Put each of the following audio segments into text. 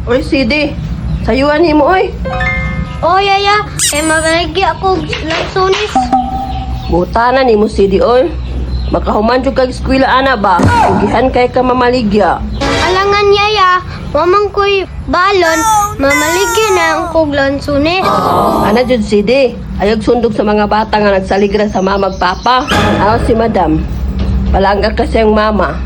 Oy, CD. Sayuan nimo oy. Oh, Yaya, kay mabaligya ako lansones. Buta na nimo CD oy. Makahuman jud kag eskwela ana ba? Ugihan kay ka mamaligya. Alangan, Yaya, wamang ko'y balon, mamaligya na ang kog lansones. Ana jud CD. Ayog sundog sa mga bata nga nagsaligra sa mama ug papa. Aw si madam. Palangga kasi ang mama.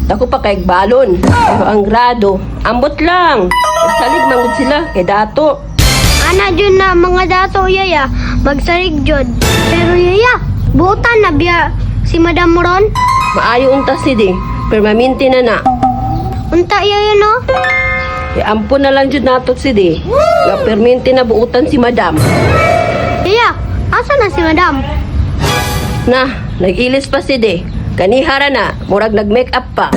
Dako pa kay balon. Pero ang grado, ambot lang. Nagsalig mangud sila kay dato. Ana jud na mga dato, Yaya, magsalig jud. Pero Yaya, buutan na biya si Madam Ron. Maayo unta CD, permanente na na. Unta, Yaya, no? Iampon na lang jud nato CD. Nga permanente na buutan si madam. Yaya, asa na si Madam? Na, nag-ilis pa CD. Kanihara na, murag nag-make up pa.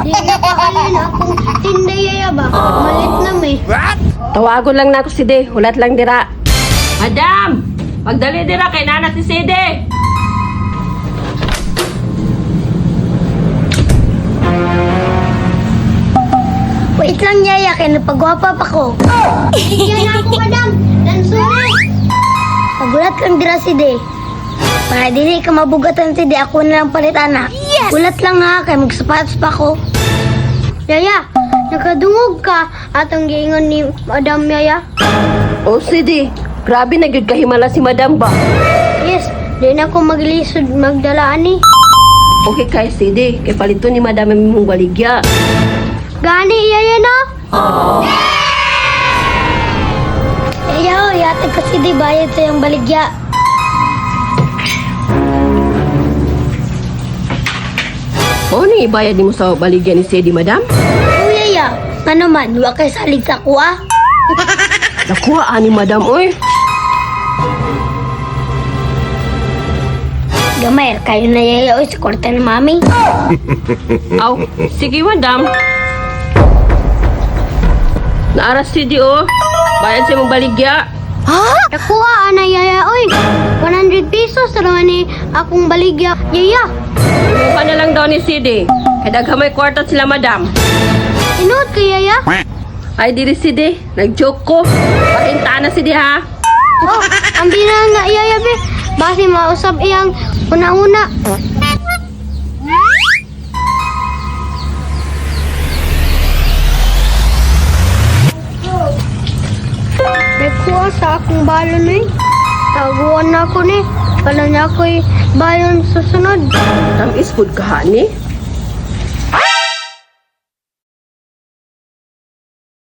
Di na paalin akong tinda, Yaya ba? Malit na may. Tawagon lang nako si De, hulat lang dira. Madam, pagdali dira kay nana si Sede. Wait lang, Yaya, kay napagwapa pa ko. Bigyan na ako, Madam. Lansunes. Pagulat lang dira si De. Para dili ka mabugatan si De, ako na lang palit, ana. Yes! Gulat lang ha, kay magsapatos pa ko. Yaya, nakadungog ka atong giingon ni Madam, Yaya. O Sede, grabe na gyud kahimala si Madam ba. Yes, di na ako maglisod magdala ani. Okay kay Sede, kay palito ni Madam ang imong baligya. Gani, Yaya, no? Yaya, oh, yatag kasi di bayad sa iyong baligya. O ni ibayad nimo sa baligya ni Sede, Madam? Oh, Yaya, ano man, wa kay salig sa kuha. Nakuha ani Madam oy. Gamay, kayo na Yaya, oy, sa kwarta ni Mami. Aw, sige Madam. Naara Sede oh. Bayad sa imong baligya. Ha? Nakuha, ana, Yaya, oy. 100 pesos naman ni akong baligya. Yaya, Imuha na lang daw ni Sede. Kay daghan may kwarta sila Madam. inuot ka, Yaya. Ay diri Sede, nag-joke ko. Pahinta na Sede ha. Oh, ang bina nga, Yaya, be. Basi mausab iyang una-una. Nagkuha sa akong balon eh. Taguan na ako ni. Wala na ako'y balon susunod. Tamis pud ka hani.